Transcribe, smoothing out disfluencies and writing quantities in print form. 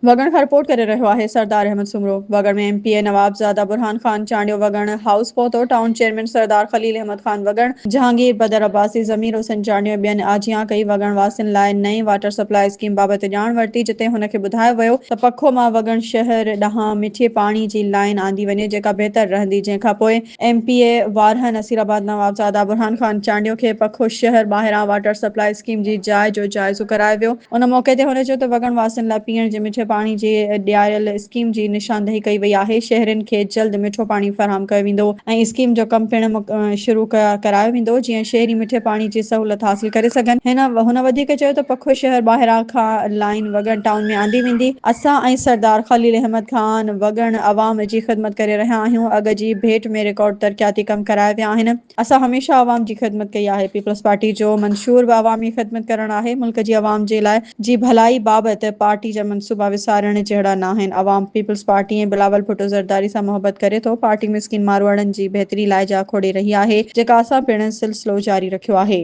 وڳڻ کان رپورٽ ڪري رهيو آهي Sardar Ahmed Soomro. Wagan ۾ M P A Nawabzada Burhan Khan Chandio Wagan house پهتو، ٽائون چيئرمين سردار خليل احمد خان وڳڻ، جهانگير بدر عباسي، ضمير حسين چانڊيو ۽ ٻين آجيان ڪئي، وڳڻ واسين لاء نئين واٽر سپلاء اسڪيم بابت ڄاڻ ورتي، جتي هن کي ٻڌايو ويو ته پکو مان وڳڻ شهر ڏانهن مٺي پاڻي جي لائين آندي وڃي جيڪا بهتر رهندي، جنهن کانپوء ايم پي اي وارهه نصيرآباد نوابزاده برهان خان چانڊيو کي پکو شهر ٻاهران واٽر سپلاء اسڪيم جي جاء جو جائزو ڪرايو ويو. ان موقعي تي هن چيو ته وڳڻ واسين لاء پيئڻ جي مٺي پاڻي جي ڏياريل اسڪيم جي نشاندهي ڪئي وئي آهي، شهرين کي جلد مٺو پاڻي فراهم ڪيو ويندو ۽ اسڪيم جو ڪم پڻ شروع ڪرايو ويندو جيئن شهري مٺي پاڻي جي سهولت حاصل ڪري سگهن. هن هن وڌيڪ چيو ته پکو شهر ٻاهران کان لائين وڳڻ ٽائون ۾ آندي ويندي، اسان ۽ سردار خليل احمد خان وڳڻ عوام جي خدمت ڪري رهيا آهيون، اڳ جي ڀيٽ ۾ رڪارڊ ترقياتي ڪم ڪرايا ويا آهن، اسان هميشه عوام جي خدمت ڪئي آهي، پيپلز پارٽي جو منشور به عوامي خدمت ڪرڻ آهي، ملڪ جي عوام جي لاء جي ڀلائي بابت پارٽي جا منصوبا وسارڻ جهڙا ناهن، عوام پيپلز پارٽي ۽ بلاول ڀٽو زرداري سان محبت ڪري ٿو، پارٽي مسڪين ماروئڙن جي بهتري لاء جاکوڙي رهي آهي، جيڪا اسان پڻ سلسلو جاري رکيو آهي.